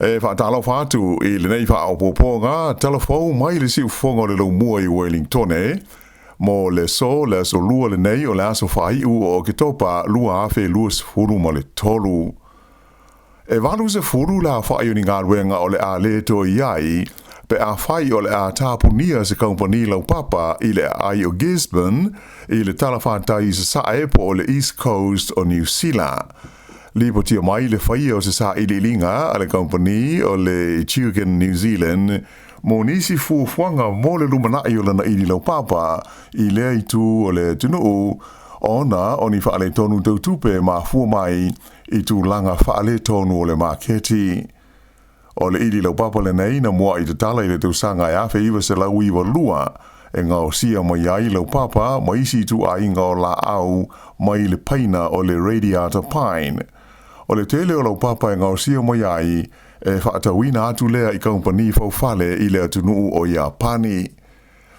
E faatalofa atu i lenei faaopoopoga talafou mai le siufofoga o le laumua i Wellingtone mo le aso, le aso Lua lenei o le aso faaiu o Oketopa 2023. E 80 le aofai o ni galuega o le a le toe i ai pe afai o le a tapunia se kamupani laupapa i le aai o Gisborne i le talafatai i sasae po o le East Coast o Niu Sila. Lipotia mai le faia o se sailiiliga a le kamupani o le Tugan New Zealand mo nisi fuafuaga mo le lumanai o lana ili laupapa i lea itu o le atunuu ona o ni faaletonu tau tupe e mafua mai i tulaga faaletonu o le maketi. O le ili laupapa lenei na mua'i tatala i le tausaga e 1992 e gaosia mai ai laupapa ma isi ituaiga o laau mai le paina o le radiata pine. O le tele o laupapa e gaosia mai ai e faatauina atu lea i kamupani faufale i le atunuu o Iapani.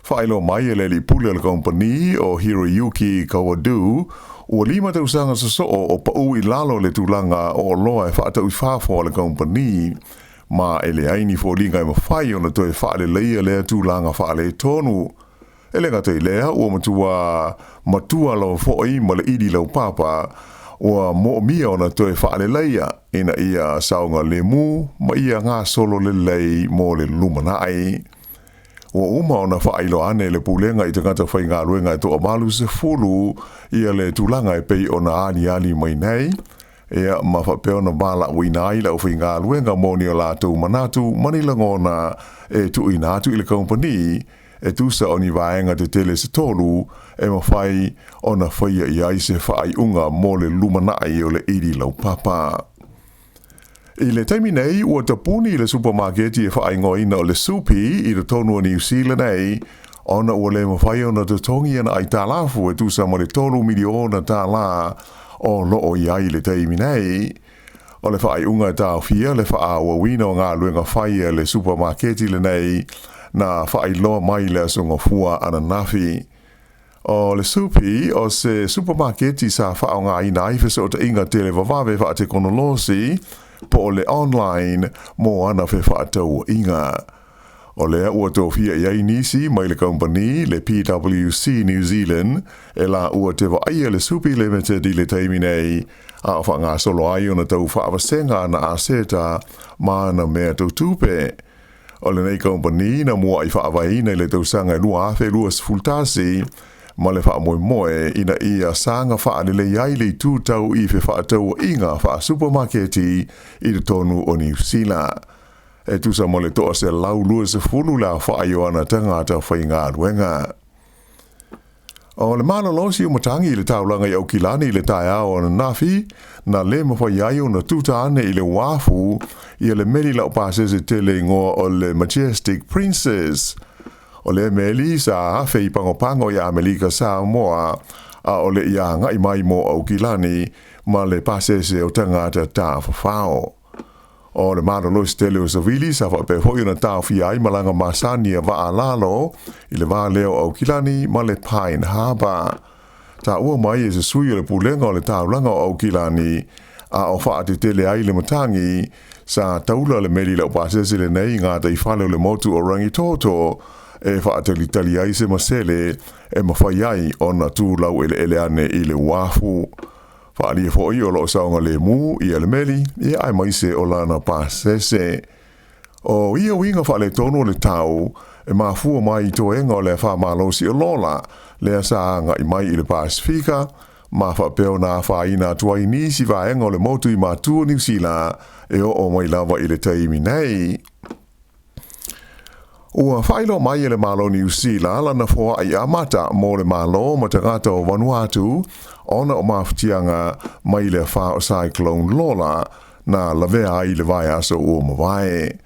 Faailoa mai e le alii pule o le kamupani o Hiroyuki Kawadu, ua 5 tausaga sosoo o pau i lalo le tulaga o oloa e faatau i fafo a le kamupani, ma e leai ni foliga e mafai ona toe faaleleia lea tulaga faaletonu. E le gata i lea, ua matua matua lava foi ma le ili laupapa ua moomia ona toe faaleleia ina ia saogalemu ma ia gasolo lelei mo le lumanai. Ua uma ona faailoa ane le pulega i tagata faigaluega e 80 ia le tulaga e pei ona aliali mai nei, ia ma faapea ona valaauina ai le aufaigaluega mo ni o latou manatu ma ni lagona e tuuina atu i le kamupani e tusa o ni vaega tetele se tolu e mafai ona faia i ai se faaiuga mo le lumanai o le ili laupapa. I le taimi nei, ua tapuni le supamaketi e faaigoaina o le Supi i totonu o Niu Sila nei, ona ua le mafai ona totogi ana aitalafu e tusa ma le $3 miliona o loo i ai i le taimi nei. O le faaiuga e taofia le faaauauina o galuega fai a le supamaketi lenei na faailoa mai le aso Gafua ananafi. O le Supi o se supamaketi sa faaaogaina ai fesootaiga televavave faatekonolosi po o le online mo ana fefaatauaiga. O lea ua tofia i ai nisi mai le kamupani le PwC New Zealand e laua te vaaia le Supi Limited i le taimi nei, a o faagasolo ai ona tau faavasega ana aseta ma ana mea tau tupe. O lenei kamupani na mua'i faavaeina i le tausaga e 2021 ma le faamoemoe ina ia saga faalelei ai le itu tau i fefaatauaiga faasupamaketi i totonu o Niu Sila. E tusa ma le 120 le aofai o ana tagata faigaluega. O le malolosi o matagi i le taulaga i Aukilani i le taeao ananafi, na le mafai ai ona tuta ane i le uafu ia le meli laupasese tele igoa o le Majestic Princess. O lea meli sa afe i Pagopago i Amelika Samoa, a o le i agai mai mo Aukilani ma le pasese o tagata tafafao. O le malolosi tele o savili sa faapea foi ona taofia ai malaga masani a vaa lalo i le va lea o Aukilani ma le Pine Harbour. Taua mai e se sui o le pulega o le taulaga o Aukilani, a o faatetele ai le matagi, sa taula le meli laupasese lenei i gataifale o le motu o Rangitoto e faatalitali ai se masele e mafai ai ona tulau eleele ane i le uafu. Faaalia foi o loo saogalemu ia le meli, ia aemaise o lana pasese. O ia uiga faaletonu o le tau e mafua mai i toega o le afa malosi o Lola, lea sa agai mai i le Pasifika, ma faapea ona afaina atu ai nisi vaega o le motu i matua o Niu Sila e oo mai lava i le taimi nei. Ua faailoa mai e le Malo o Niu Sila lana foai amata mo le Malo ma tagata o Vanuatu ona o mafatiaga mai le afa o Cyclone Lola na lavea ai i le vaiaso ua mavae.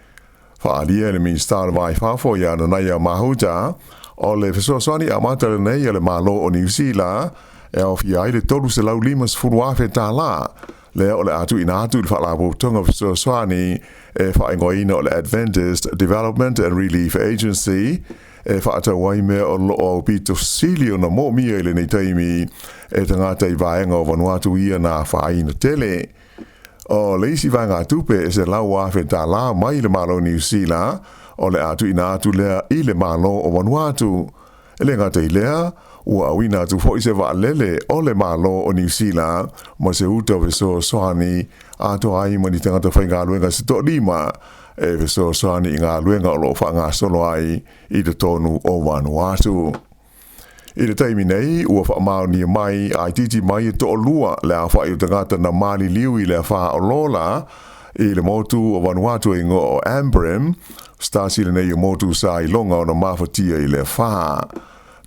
Faaalia e le Minisita o le Va i Fafo ia Nanaia Mahuta, o le fesoasoani amata lenei a le Malo o Niu Sila e aofia ai le $350,000 lea o le a tuuina atu i le Faalapotopotoga Fesoasoani e faaigoaina o le Adventist Development and Relief Agency e faatau ai mea o loo aupito sili ona moomia i lenei taimi e tagata i vaega o Vanuatu ia na afaina tele. O le isi vaegatupe e $100,000 mai le Malo o Niu Sila, o le a tuuina atu lea i le Malo o Vanuatu. E le gata i lea, ua auina atu foi se vaalele o le Malo o Niu Sila ma se uta fesoasoani atoa ai ma ni tagata faigaluega se toalima e fesoasoani i galuega o lo o faagasolo ai i totonu o Vanuatu. I le taimi nei, ua faamaonia mai a itiiti mai e toalua le aofai o tagata na maliliu i le afa o Lola i le motu o Vanuatu e igoa o Ambrym, se tasi lenei o motu sa iloga ona mafatia i le afa.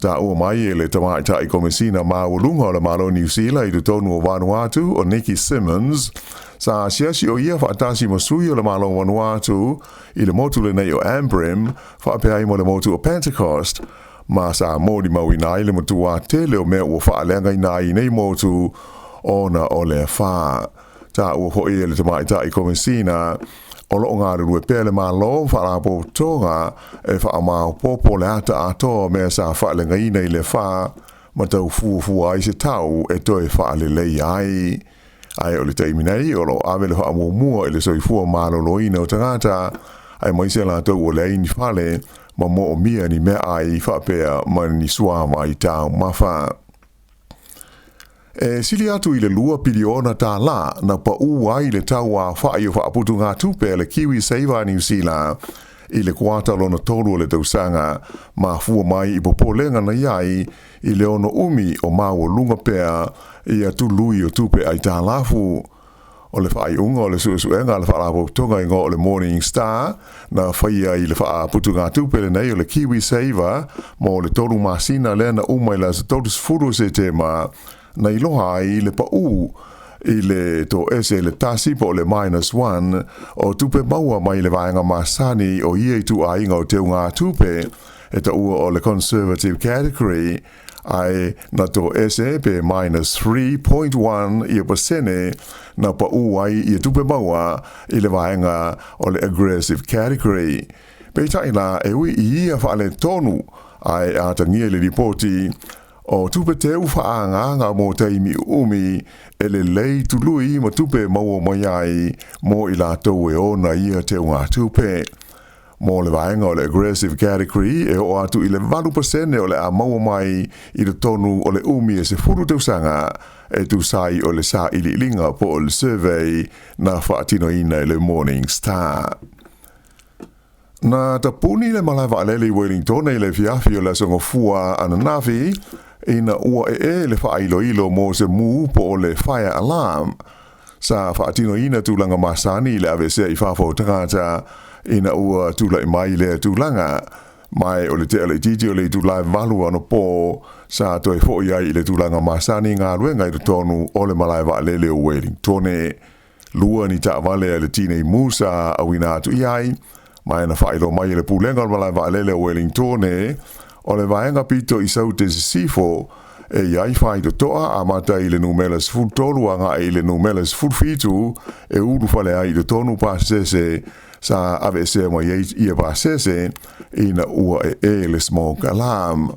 Taua mai e le Tamaitai Komesina Maualuga o le Malo Niu Sila i totonu o Vanuatu o Nicky Simmons, sa asiasi o ia faatasi ma sui o le Malo o Vanuatu i le motu lenei o Ambrym faapea ai ma le motu o Pentecost, ma sa molimauina ai le matuā tele o mea ua faaleagaina ai i nei motu ona o le afa. Taua foi e le Tamaitai Komesina o lo o galulue pea le Malo ma Faalapotopotoga e faamaopoopo le ata atoa o mea sa faaleagaina i le afa ma tau fuafua ai se tau e toe faaleleia ai. Ae o le taimi nei, o lo o ave le faamuamua i le soifua maloloina o tagata, aemaise latou ua leai ni fale ma moomia ni meaai faapea ma ni suavai taumafa. E sili atu i le $2 piliona na paʻū ai le tau aofai o faaputugatupe a le KiwiSaver a Niu Sila i le kuata lona tolu o le tausaga, mafua mai i popolega na i ai i le ono umi o maualuga pea ia tului o tupe aitalafu. O le faaiuga o le suesuega a le faalapotopotoga igoa o le Morningstar na faia i le faaputugatupe lenei o le KiwiSaver mo le 3 masina lea na uma i le aso 30 o Setema, na iloa ai le paʻū i le 0.1 po o le minus 1 o tupe maua mai le vaega masani o ia ituaiga o teugatupe e taua o le conservative category, ae na toese pe minus 3.1 ia pasene na paʻū ai ia tupe maua i le vaega o le aggressive category. Peitai la, e ui i ia faaletonu, ae atagia i le lipoti o tupe teu faaagaaga mo taimi uumi e lelei tului ma tupe maua mai ai mo i latou e ona ia teugatupe. Mo le vaega o le aggressive category, e oo atu i le 8% o le a maua mai i totonu o le umi e 10 tausaga, e tusa ai o le sailiiliga po o le survey na faatinoina e le Morningstar. Na tapuni le malae vaalele i Wellington i le afiafi o le aso Gafua ananafi ina ua ee le faailoilo mo se mu po o le fire alarm. Sa faatinoina tulaga masani i le aveesea i fafo o tagata ina ua tulai mai lea tulaga, ma o le tea laitiiti o le itula e 8 anapo sa toe fo'i ai i le tulaga masani galuega i totonu o le malae vaalele o Wellington. Lua ni taavale a le tinei mu sa auina atu i ai, ma na faailoa mai e le pulega o le malae vaalele o Wellington o le vaega pito i saute sisifo e i ai faitotoa amata i le numera 13 agai i le numera 17 e ulufale ai i totonu pasese sa aveesea mai ai ia pasese ina ua ee le smoke alarm.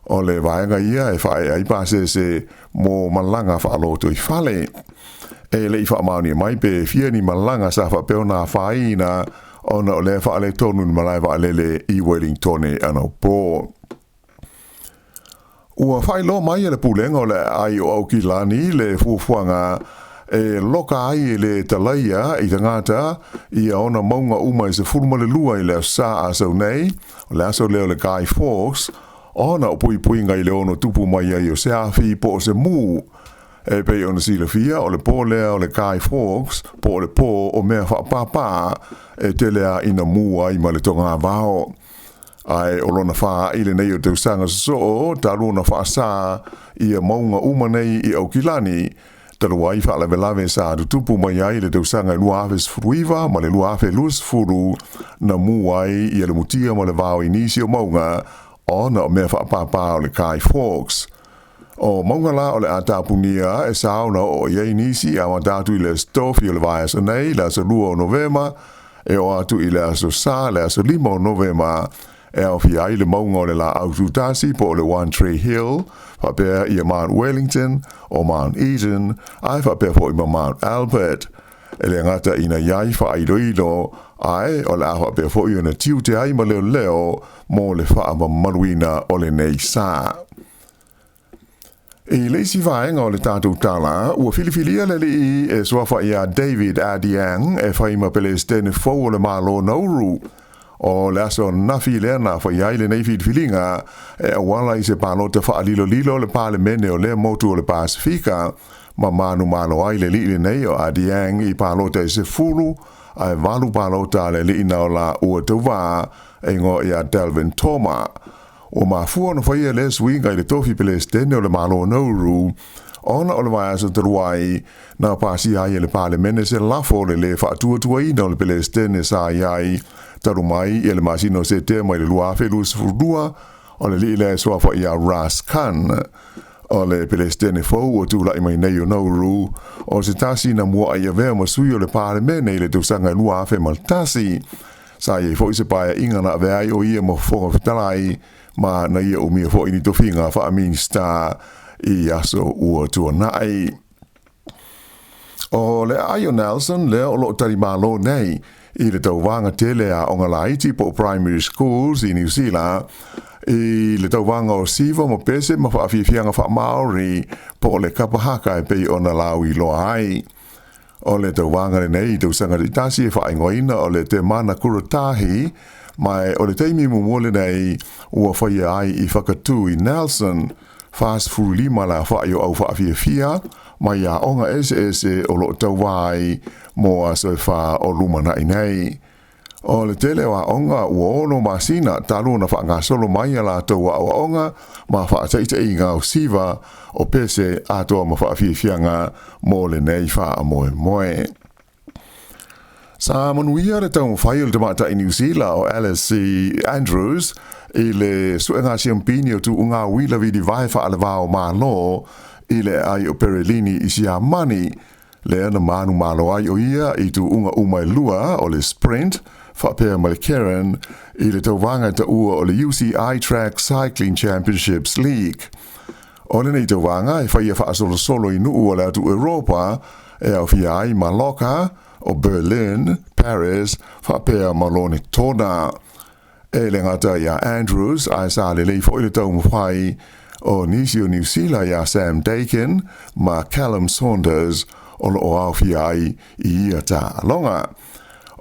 O le vaega ia e faaee ai pasese mo malaga faalotoifale. E le i faamaonia mai pe fia ni malaga sa faapea ona afaina ona o lea faaletonu le malae vaalele i Wellington anapo. Ua faailoa mai e le pulega o le aai o Aukilani le fuafuaga e loka ai e le talaia i tagata ia ona mauga uma e 12 i le aso Sa a sau nei, o le aso lea o le Guy Fawkes, ona o puipuiga i le ono tupu mai ai o se afi po o se mū. E pei ona silafia, o le pō lea o le Guy Fawkes, po o le pō o mea faapāpā, e tele a ina mū ai ma le togavao. Ae o lona faaii lenei o tausaga sosoo talu ona faasā ia mauga uma nei i Aukilani, talu ai faalavelave sa tutupu mai ai le tausaga e 2019 ma le 2020 na mū ai ia le mutia ma le vao i nisi o mauga ona o mea faapāpā o le Guy Fawkes. O mauga la o le a tapunia e sa ona oo i ai nisi amata atu i le aso Tofi o le vaiaso nei, le aso 2 o Novema, e oo atu i le aso Sa, le aso 5 o Novema, e aofia ai le mauga o le Laau Tutasi po o le One Tree Hill, faapea ia Mount Wellington, o Mount Eden, ae faapea foi ma Mount Albert. E le gata ina i ai faailoilo, ae o le a faapea foi ona tiute ai ma leoleo mo le faamamaluina o lenei sa. I le isi vaega o le tatou tala, ua filifilia le alii e suafa ia David Adeang e fai ma Pelesitene fou o le Malo o Nauru. O le aso ananafi lea na faia ai lenei filifiliga e auala i se palota faalilolilo a le Palemene o lea motu o le Pasefika, ma manumalo ai le alii lenei o Adeang i palota e 10, ae 8 palota a le alii na ola ua tauvā e igoa ia Delvin Toma. Ua mafua ona faia lea suiga i le tofi Pelesitene o le Malo o Nauru, ona o le vaiaso talu ai na pasia ai e le Palemene se lafo o le lē faatuatuaina o le Pelesitene sa i ai talu mai i le masina o Setema i le 2022, o le alii lea e suafa ia Russ Khan. O le Pelesitene fou ua tulai mai nei o Nauru, o se tasi na muaai avea ma sui o le Palemene i le tausaga e 2001. Sa i ai foi se paeaiga na avea ai o ia ma Fofoga Fetalai, ma na ia umia foi ni tofiga faa-Minisita i aso ua tuanai. O le aai o Nelson lea o lo o talimalo nei i le tauvaga tele a aoga laiti po o primary schools i Niu Sila, i le tauvaga o siva ma pese ma faafiafiaga faa-Maori po o le kapa haka e pei ona lauiloa ai. O le tauvaga lenei i tausaga taitasi e faaigoaina o le Te Mana Kuratahi, ma o le taimi muamua lenei ua faia ai i Whakatū i Nelson, 45 le aofai o au faafiafia mai aoga eseese o lo o tauva ai mo aso e 4 o lumanai nei. O le tele o aoga ua 6 masina talu ona faagasolo mai a latou aoaoga ma faataitaiga o siva o pese atoa ma faafiafiaga mo lenei faamoemoe. Sa manuia le taumafai o le tamaitai Niu Sila o Alice Andrews i le suega siampini o tuuga uila vilivae faaleva o Malo i le aai o Perelini i Siamani, lea na manumalo ai o ia i tuuga uma e lua o le sprint faapea ma le keirin i le tauvaga e taua o le UCI Track Cycling Championships League. O lenei tauvaga e faia faasolosolo i nuu o le atu Europa e aofia ai Mallorca, o Berlin, Paris faapea ma Lonetona. E le gata iā Andrews, ae sa lelei foi le taumafai o nisi o Niu Sila iā Sam Dakin ma Callum Saunders o lo o aofia ai i ia taaloga.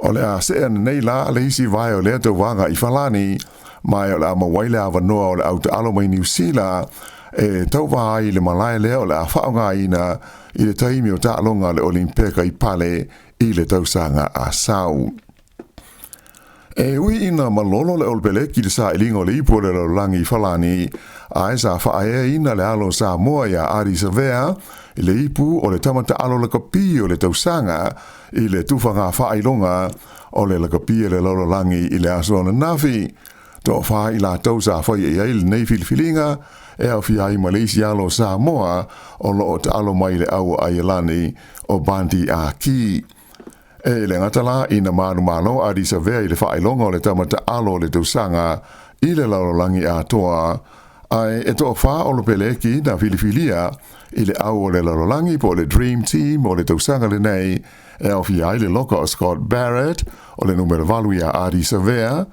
O le a see nei la le isi vae o lea tauvaga i Falani, ma o le a maua ai le avanoa o le au taalo mai Niu Sila e tauva ai i le malae lea o le a faaaogaina i le taimi o taaloga a le Olimpeka i Pale i le tausaga a sau. E ui ina malolo le Olopeleki i le sailiga o le ipu o le lalolagi i Falani, ae sa faaeaina le alo o Samoa iā Ardie Savea i le ipu o le tama taalo lakapi o le tausaga i le tufaga faailoga o le lakapi a le lalolagi i le aso ananafi. Toafa i latou sa faia i ai lenei filifiliga e aofia ai ma le isi alo o Samoa o lo o taalo mai i le au a Aielani o Bundee Aki. E le gata la ina manumalo a Ardie Savea i le faailoga o le tama taalo o le tausaga i le lalolagi atoa, ae e toafa Olopeleki na filifilia i le au o le lalolagi po o le Dream Team o le tausaga lenei e aofia ai le loka o Scott Barrett, o le numera 8 ia Ardie Savea,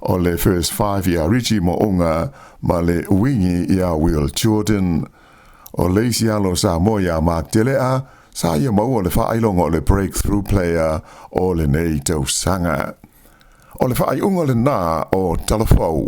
o le First Five ia Richie Mo'unga ma le Uingi ia Will Jordan. O le isi alo o Samoa ia Mark Tele'a, sa ia maua le faailoga o le Breakthrough Player o lenei tausaga. O le faaiuga lena o Talafou.